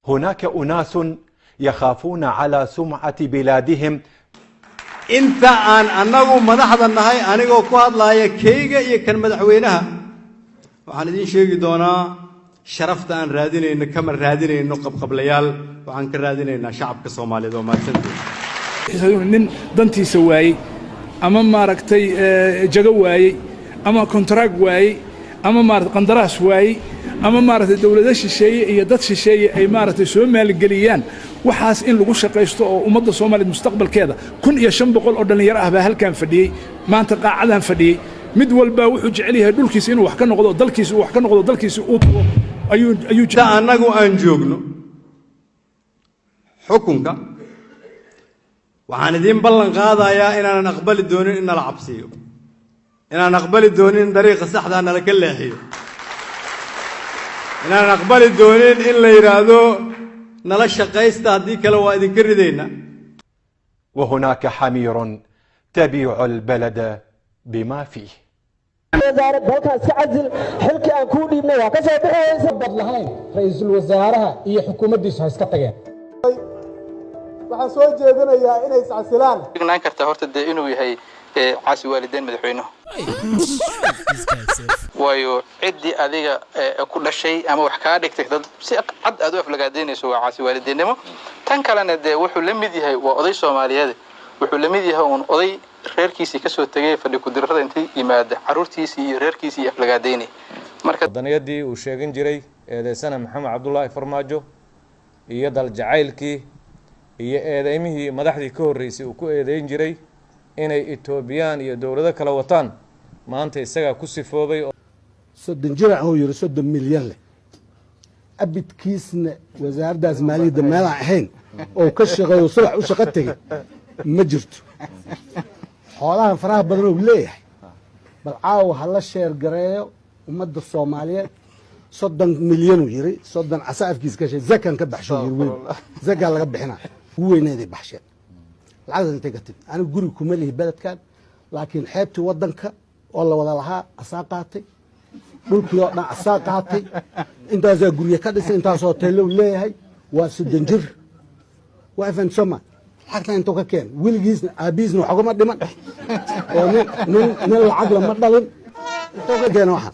هناك أناس يخافون على سمعة بلادهم. Inta aan annagu madaxda nahay, anigoo ku hadlaaya kayga iyo kan madaxweynaha, waxaan idiin sheegi doonaa sharafta aan raadinayno. Kama raadinayno qabqablayaal, waxaan ka raadinaynaa shacabka Soomaaliyeed. Oo mahadsantiin. Nin dantiisa waayey ama maaragtay jago waayey ama contract waayey ama maarata qandaraas waayey ama maaragtay dowlado shisheeye iyo dad shisheeye ay maaragtay soo maalgeliyaan, waxaas in lagu shaqaysto oo ummadda Soomaaliyeed mustaqbalkeeda. 1500 oo dhallinyaro ah baa halkan fadhiyey maanta, qaacadan fadhiyey. Mid walbaa wuxuu jecel yahay dhulkiisa inuu wax ka noqdo, dalkiisa uu wax ka noqdo, dalkiisa uu tago ayuu Inta annagu aan joogno xukunka, waxaan idiin ballan qaadayaa inaanan aqbali doonin in nala cabsiiyo, inaan aqbali doonin in dariiqa saxdaa nala ka leexiyo, inaanan aqbali doonin in la yidhaahdo nala shaqaysta, haddii kale waa idinka ridaynaa. وهناك حمير تبيع البلد بما فيه. Wasaare, dalkaas ka casil xilkii aan kuu dhiibnay, waa ka soo bixi weysa. Bad lahayn, ra-iisul wasaaraha iyo xukuumaddiisu ha iska tageen. Waxaan soo jeedinayaa inay iscasilaan. Dhignaan kartaa horta dee inuu yahay caasi waalideyn madaxweynuhu, waayo ciddii adiga ku dhashay ama wax kaa dhigtay dad si cad aad u aflagaadeynayso waa caasi waalideennimo. Tan kalena dee wuxuu la mid yahay, waa oday Soomaaliyeed, wuxuu la mid yahay uun oday reerkiisii kasoo tegay, fadhi ku-dirrada intay yimaada carruurtiisii iyo reerkiisii iyo aflagaadeynay marka. Wadaniyadii uu sheegan jiray eedeysana Maxamed Cabdulaahi Farmaajo iyo daljacaylkii iyo eedeymihii madaxdii ka horreysay uu ku eedeyn jiray inay Etoobiyaan iyo dowlado kale wataan, maanta isagaa ku sifoobay. 30 jir ahuu yiri, 30 milyan leh, abidkiisna wasaaraddaas maaliyadda meelaan ahayn oo ka shaqeeyo, subax u shaqo tegey ma jirto. Xoolahan faraha badan ou leeyahay, bal caawa ha la share gareeyo ummadda Soomaaliyeed. 30 milyanuu yiri, 30 casa afkiis ka sheeg, zakan ka baxsho yiri, weyn zakaa laga bixina, ugu weyneeday baxsheen. Lacagtaas intay ka timid? Anigu guri kuma lihi beledkan, laakiin xeebtii waddanka oo la wada lahaa asaa qaatay, dhulkii oo dhan asaa qaatay, intaasaa gurye ka dhisay, intaasoo hoteellow leeyahay. Waa 30 jir, waa ifan soma. Lacagtan intuu ka keen? Weligiisna aabihiisna wax ugama dhiman oo nin lacag lama dhalin. Intuu ka keena waxaan?